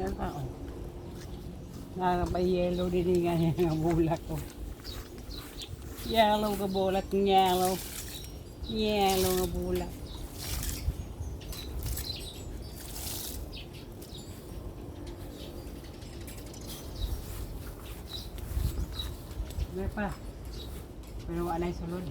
Ano ka, oh. Nakaka-yellow din nga nga bulak ko. Yellow ka bulak, yellow. Yellow nga bulak. May pa. Pero wala na sulod.